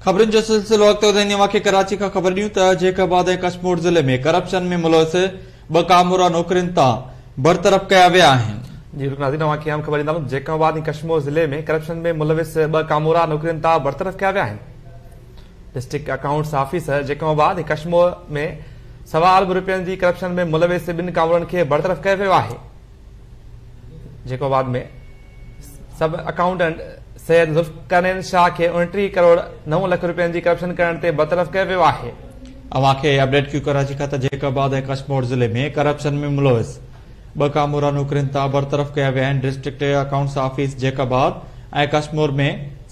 خبرن جو سلسلو اڳتي وڌائيندي اوهان کي ڪراچي کان خبر ڏيون ته جيڪب آباد ۽ ڪشمور ضلعي ۾ ڪرپشن ۾ ملوث ٻه ڪامورا نوڪرين تان برطرف ڪيا ويا آهن. جي بلڪل ناظرين اوهان کي اهم خبر ڏيندا هلون جيڪب آباد ۽ ڪشمور ضلعي ۾ ڪرپشن ۾ ملوث ٻه ڪامورا نوڪرين تان برطرف ڪيا ويا آهن. District accounts officer Jacobabad ۽ Kashmore ۾ سوا ارب رپين جي ڪرپشن ۾ ملوث ٻن ڪامورن کي برطرف ڪيو ويو آهي. جيڪب آباد ۾ سب اڪائونٽنٽ سيد ذوالقرنين شاهه کي 29 ڪروڙ 9 لک رپين جي ڪرپشن ڪرڻ تي برطرف ڪيو ويو آهي. اوهان کي اپڊيٽ ڪيون ڪراچي کان ته جيڪب آباد ۽ ڪشمور ضلعي ۾ ڪرپشن ۾ ملوث ٻه ڪامورا نوڪرين تان برطرف ڪيا ويا آهن. ڊسٽرڪٽ اڪائونٽس آفيس جيڪب آباد ۽ ڪشمور ۾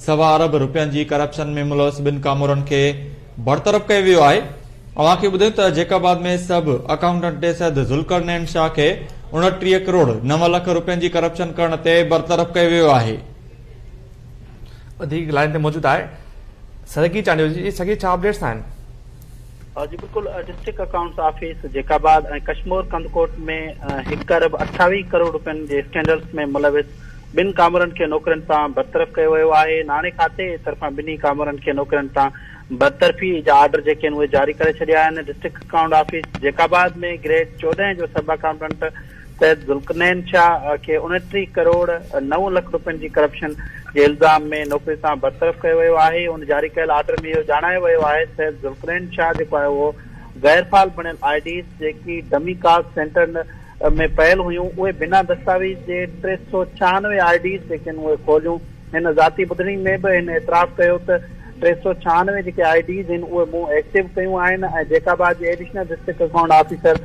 سوا ارب رپين جي ڪرپشن ۾ ملوث ٻن ڪامورن کي برطرف ڪيو ويو آهي. اوهان کي ٻڌايون ته جيڪب آباد ۾ سب اڪائونٽنٽ سيد ذوالقرنين شاهه کي 29 ڪروڙ 9 لک رپين جي ڪرپشن ڪرڻ تي برطرف ڪيو ويو آهي. وڌيڪ لائين تي موجود آهي سرگي چانڊيو جي سرگي ڇا اپڊيٽس آهن؟ جي بلڪل district accounts office Jacobabad ۽ Kashmore Kandhkot ۾ هڪ ارب 28 ڪروڙ رپين جي اسڪينڊلز ۾ ملوث ٻن ڪامورن کي نوڪرين تان برطرف ڪيو ويو آهي ناڻي کاتي طرفان ٻنهي ڪامورن کي نوڪرين تان برطرفي جا آرڊر جيڪي آهن اهي جاري ڪري ڇڏيا آهن district account office Jacobabad ۾ grade 14 جو سب اڪائونٽنٽ سيد ذوالقرنين شاهه کي 29 ڪروڙ 9 لک رپين جي ڪرپشن جي الزام ۾ نوڪري تان برطرف ڪيو ويو آهي. ان جاري ڪيل آرڊر ۾ اهو ڄاڻايو ويو آهي ته سيد ذوالقرنين شاهه جيڪو آهي اهو غير فعال بڻيل I Ds جيڪي ڊمي ڪاز سينٽرن ۾ پيل هيون اهي بنا دستاويز جي 396 I Ds جيڪي آهن اهي کوليون. هن ذاتي ٻڌڻي ۾ به هن اعتراف ڪيو ته 396 جيڪي I Ds آهن اهي مون ايڪٽو ڪيون آهن ۽ جيڪب آباد جي additional district account officer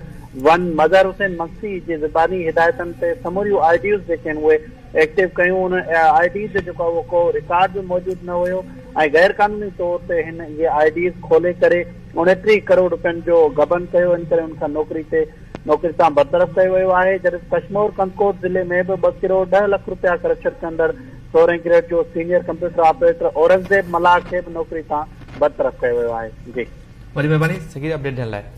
one Mazhar Hussain Magsi جي زباني هدايتن تي سموريون I Ds جيڪي آهن اهي ايڪٽو ڪيون ان I Ds جو جيڪو آهي اهو ڪو رڪارڊ به موجود نه هيو ۽ غير قانوني طور تي هن اهي I Ds کولي ڪري 29 ڪروڙ رپين جو غبن ڪيو ان ڪري ان کان نوڪري تي نوڪري تان برطرف ڪيو ويو آهي، جڏهن ته ڪشمور ڪنڌڪوٽ ضلعي ۾ به ٻه ڪروڙ ڏهه لک رپيا ڪرپشن ڪندڙ سورهين گريڊ جو senior computer operator Aurangzeb Mallah کي به نوڪري تان برطرف ڪيو ويو آهي. جي. وڏي مهرباني سگهي اپڊيٽ ڏيڻ لاء.